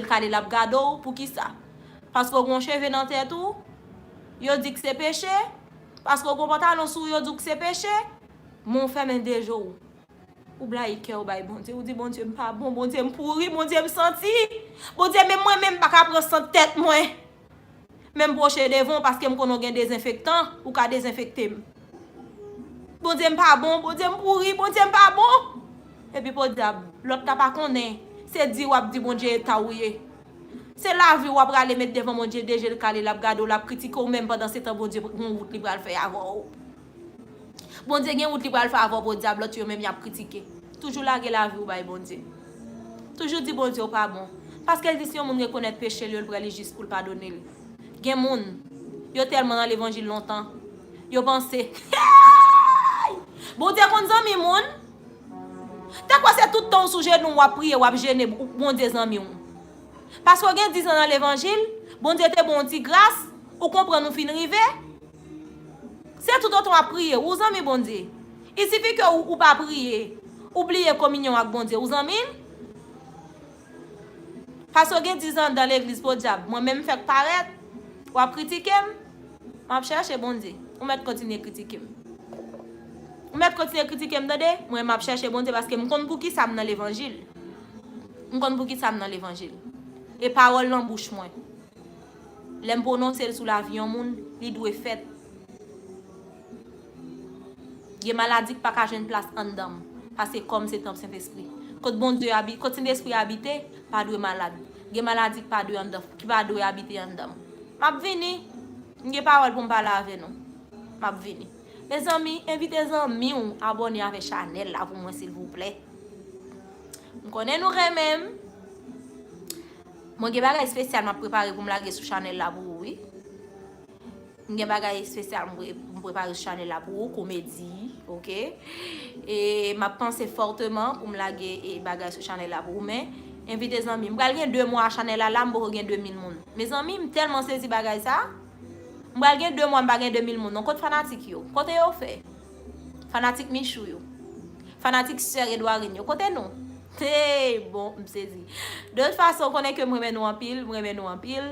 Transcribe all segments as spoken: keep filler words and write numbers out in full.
kale l ap gade w, poukisa? Paske w gen yon cheve nan tèt ou, yo di k se peche, paske w gen yon pantalon sou ou, yo di w k se peche, men w fèmen de je w. Ou blayi kè w bay Bondye, ou di, "Bondye, m pa bon, Bondye, m pouri, Bondye, m santi. Bondye, menm mwen menm, m pa ka pran sant tèt mwen. Men m pwoche devan w paske m konnen w gen dezenfektan, ou ka dezenfekte m. Bondye, m pa bon, Bondye, m pouri, Bondye, m pa bon." Epi podyab, lòt la pa konnen, se di w ap di Bondye e ta ou ye. Se lavi w ap rale met devan Bondye, de je l kale, l ap gade w, l ap kritike w, menm pandan se tan Bondye gen yon wout li pral fè avè w. Bondye gen wout li pral fè avè w, podyab, lòt yo menm y ap kritike. Toujou lage lavi w bay Bondye. Toujou di Bondye ou pa bon. Paske l di si yon moun rekonèt peche l yo, l prè, li jis pou l padone l. Gen moun, yo tèlman nan levanjil lontan, yo panse, Bondye konn zanmi moun. Te kwè se tout tan w sou jenou w ap priye, w ap jene, Bondye zanmi w. Paske w gen diz an nan levanjil, Bondye te ba w yon ti gras, ou konprann ou fin rive. Se toutotan w ap priye, ou zanmi Bondye. Il sifi ke ou, ou pa priye, ou bliye kominyon ak Bondye, ou zanmi l. Paske w gen diz an anndan legliz, podyab, mwen menm m fèk parèt, w ap kritike m, m ap chèche Bondye. Ou mèt kontinye kritike m. Ou mèt kontinye kritike m, tande? Mwen, m ap chèche Bondye paske m konn poukisa m nan levanjil. M konn poukisa m nan levanjil. E pawòl nan bouch mwen. Lè m pwononse l sou lavi yon moun, li dwe fèt. Gen maladi k pa ka jwenn plas anndan m, paske kò m se tanp Sentespri. Kot Bondye abi-, kot Sentespri abite, pa dwe malad. Gen maladi k pa dwe anndan, ki pa dwe abite anndan m. M ap vini. M gen pawòl pou m pale avè nou. M ap vini. Mezanmi, envite zanmi w abòne avè chanèl la pou mwen, silvouplè. M konnen nou renmen m. Mwen gen bagay espesyal m ap prepare pou m lage sou chanèl la pou ou, wi. M gen bagay espesyal m pre-, m prepare sou chanèl la pou ou, komedi, oke? E m ap panse fòteman pou m lage, e, bagay sou chanèl la pou ou, men envite zanmi. M pral gen de mwa chanèl la, la m poko gen de mil moun. Mezanmi, m tèlman sezi bagay sa. M pral gen de mwa m pa gen de mil moun. Non, kot fanatik yo? Kote yo fè? Fanatik Michou yo. Fanatik sè Edwarine yo. Kote nou? Hey, bon, m sezi. De tout fason, konnen ke m renmen nou anpil, m renmen nou anpil.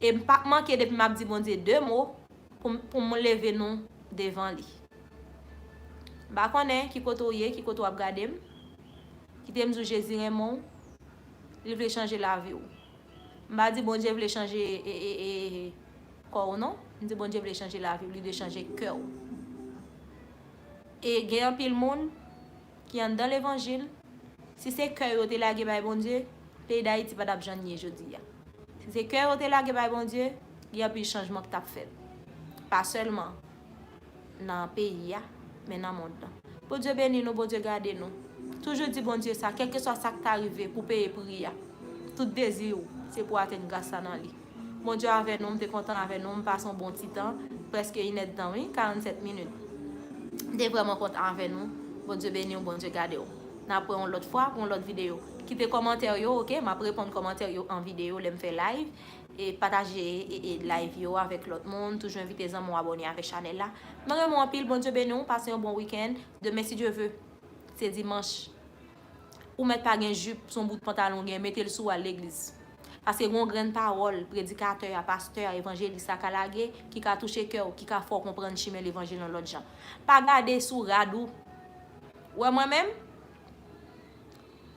E m p ap manke depi m ap di Bondye de mo pou m, pou m leve nou devan li. M pa konnen ki kote w ye, ki kote w ap gade m. Kite m di w Jezi renmen w, li vle chanje lavi w. M pa di Bondye vle chanje, e, e, e, e, kò w non. M di Bondye vle chanje lavi w, li vle chanje kè w. E gen anpil moun ki anndan levanjil, si se kè yo te lage bay Bondye, peyi Dayiti pa t ap jan n ye jodi a. Si se kè yo te lage bay Bondye, gen anpil chanjman k t ap fèt. Pa sèlman nan peyi a, men nan mond lan. Bondye beni nou, Bondye gade nou. Toujou di Bondye sa, kèlkeswa sa k ta rive pou peye pri a, tout dezi w, se pou atenn gras la nan li. Bondye avè nou, m te kontan avè nou, m pase yon bon ti tan, prèske inèdtan, wi, karannsèt minit. M te vrèman kontan avè nou. Bondye beni w, Bondye gade w. N ap wè yon lòt fwa pou yon lòt videyo. Kite kòmantè yo, oke? M ap reponn kòmantè yo an videyo lè m fè live. E pataje, e, e, live yo avèk lòt moun. Toujou envite zanmi w abòne avèk chanèl la. Mwen renmen w anpil, Bondye beni w, pase yon bon wikenn. Demen, si Dye ve, se dimanch. Ou mèt pa gen jip, se yon bout pantalon w gen, mete l sou w al legliz. Paske gen yon grenn pawòl predikatè a, pastè a, evanjelis la ka lage, ki ka touche kè w, ki ka fè w konprann chimen levanjil yon lòt jan. Pa gade sou rad ou. Ou wè mwen menm,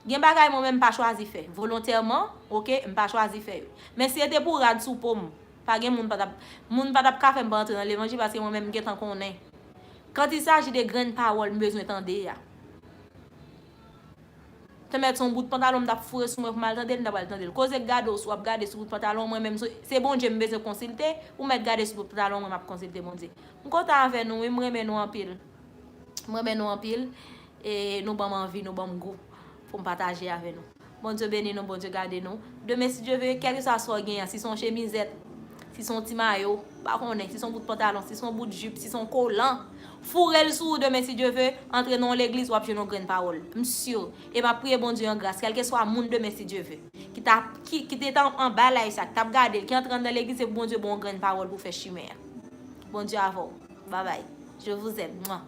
gen bagay mwen menm m pa chwazi fè. Volontèman, oke, m pa chwazi fè yo. Men si se te pou rad sou po m, pa gen moun pa t ap, moun pa t ap ka fè m pa antre nan levanjil paske mwen menm m gentan konnen. Quand il s'agit de grenn pawòl m bezwen tande a. Te mèt se yon bout pantalon m t ap foure sou mwen pou m al tande l, m ta pral tande l. Koze k gade w, si w ap gade sou bout pantalon mwen menm, se, se Bondye m bezwen konsilte, ou mèt gade sou bout pantalon mwen, m ap konsilte Bondye. M kontan avè nou, wi, m renmen nou anpil. M renmen nou anpil. E nou ban m anvi, nou ban m gou pou m pataje avè nou. Bondye beni nou, Bondye gade nou. Demen, si Dye ve, kèlkeswa sa w genyen, si se yon chemizèt, si se yon ti mayo, pa konnen, si se yon bout pantalon, si se yon bout jip, si se yon kolan, foure l sou ou demen, si Dye ve, antre nan yon legliz, w ap jwenn yon grenn pawòl. M si. E m ap priye Bondye an gras, kèlkeswa moun demen, si Dye ve, ki ta, ki, ki te ta anba live sa, ki t ap gade l, ki antre anndan legliz, se pou Bondye ba w yon grenn pawòl pou w fè chimen an. Bondye avè w. Babay. Je vous aime. Mwa.